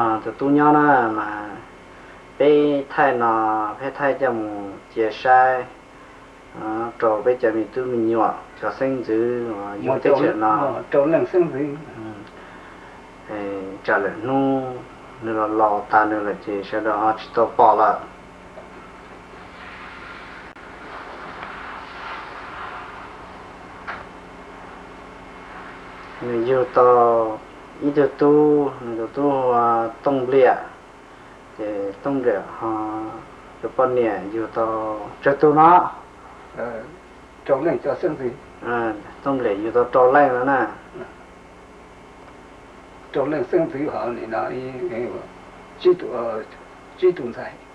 Tus tub nyob na mas peb thaij no, peb thaij coj mus cia saib rau peb cov me tub me nyuam cov xeeb ntxwv yug teb chaws no. Tsam lawm hnub nws los laus tas nws lawm ces sawv daws ho tsis tau pom lawm. Nws yug tau ib tug tub, nws tus tub hu ua Tooj Npliam, ces Tooj Npliam ho tus poj niam yug tau tsawg tug no? Tooj Npliam yug tau rau leej no na. Rau leej xeeb ntxwv ho nim no tsib tus ntxhais.